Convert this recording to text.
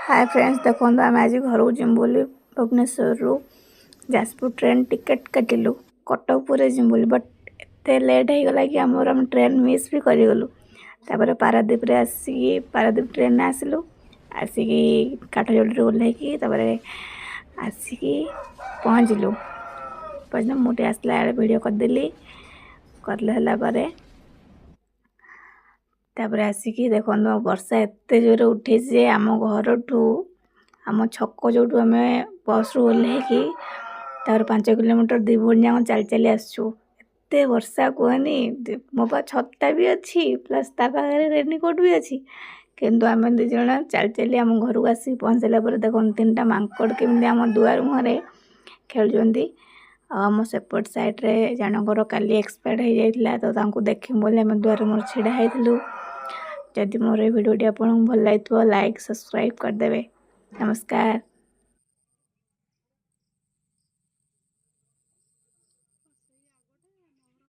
ହାଏ friends, ଦେଖନ୍ତୁ, ଆମେ ଆଜି ଘରକୁ ଯିମୁ ବୋଲି ଭୁବନେଶ୍ୱରରୁ ଯାଜପୁର ଟ୍ରେନ୍ ଟିକେଟ୍ କାଟିଲୁ, କଟକ ପରେ ଯିମୁ ବୋଲି। ବଟ୍ ଏତେ ଲେଟ୍ ହେଇଗଲା କି ଆମର ଆମେ ଟ୍ରେନ୍ ମିସ୍ ବି କରିଗଲୁ। ତାପରେ ପାରାଦ୍ୱୀପରେ ଆସିକି, ପାରାଦ୍ୱୀପ ଟ୍ରେନ୍ରେ ଆସିଲୁ। ଆସିକି କାଠଯୋଡ଼ିରେ ଓହ୍ଲେଇକି ତାପରେ ଆସିକି ପହଞ୍ଚିଲୁ। ପହଞ୍ଚିଲୁ, ମୁଁ ଟିକେ ଆସିଲା ବେଳେ ଭିଡ଼ିଓ କରିଦେଲି। କରିଲା ହେଲା ପରେ ତାପରେ ଆସିକି ଦେଖନ୍ତୁ, ବର୍ଷା ଏତେ ଜୋରେ ଉଠେଇଛି ଯେ ଆମ ଘରଠୁ ଆମ ଛକ, ଯେଉଁଠୁ ଆମେ ବସ୍ରୁ ଓହ୍ଲେଇକି ତାପରେ 5 କିଲୋମିଟର ଦୁଇ ଭଉଣୀ ଯାକ ଚାଲି ଚାଲି ଆସିଛୁ। ଏତେ ବର୍ଷା କୁହନି। ମୋ ପାଖ ଛତା ବି ଅଛି, ପ୍ଲସ୍ ତା ପାଖରେ ରେନିକୋଟ୍ ବି ଅଛି, କିନ୍ତୁ ଆମେ ଦୁଇ ଜଣ ଚାଲି ଚାଲି ଆମ ଘରକୁ ଆସିକି ପହଞ୍ଚିଲା ପରେ ଦେଖନ୍ତୁ, ତିନିଟା ମାଙ୍କଡ଼ କେମିତି ଆମ ଦୁଆର ମୁହଁରେ ଖେଳୁଛନ୍ତି। ଆଉ ଆମ ସେପଟ ସାଇଡ଼୍ରେ ଜଣଙ୍କର କାଲି ଏକ୍ସପାୟାର୍ଡ଼ ହେଇଯାଇଥିଲା, ତ ତାଙ୍କୁ ଦେଖିବୁ ବୋଲି ଆମେ ଦୁଆର ମୁହଁରେ ଛିଡ଼ା ହେଇଥିଲୁ। ଯଦି ମୋର ଏ ଭିଡ଼ିଓଟି ଆପଣଙ୍କୁ ଭଲ ଲାଗିଥିବ, ଲାଇକ୍, ସବସ୍କ୍ରାଇବ୍ କରିଦେବେ। ନମସ୍କାର।